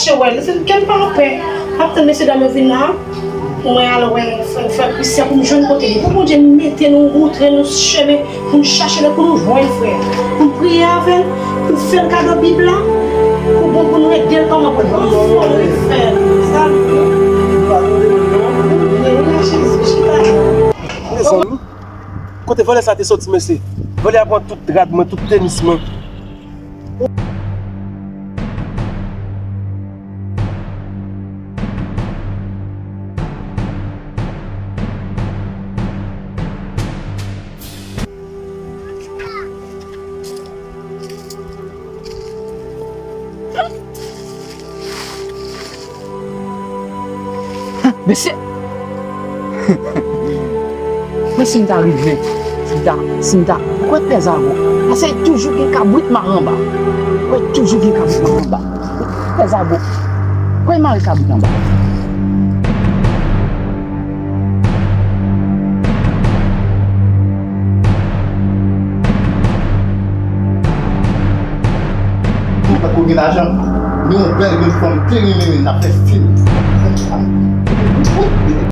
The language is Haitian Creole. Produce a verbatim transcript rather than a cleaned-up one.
Chewèl, se kè m pa anpè. M ap tann mesye dam yo vin la pou mwen al wè frè, frè Christian, pou m jwenn kote li. Pou Bondye mete nou, moutre nou chemen pou n chache l, pou nou jwenn frè. Pou n priye avè l, pou n fè l kado Bib la, pou bon, pou nou ede l kòman pou l pran fòm li fè l. Sa l ye. Wi, wi, Jezi, chita la. Mezanmi, kote vòlè sa te soti, mesye? Vòlè a pran tout rad mwen, tout tenis mwen. Mesye! Mwen si m ta rive, si m ta, si m ta, kwè pè zago, paske toujou gen kabrit mare anba. Kwè toujou gen kabrit mare anba. Pè zago, kwè mare kabrit anba. Ou pa ko gen lajan, men yon bèl grenn fanm te renmen, men n ap fè fim.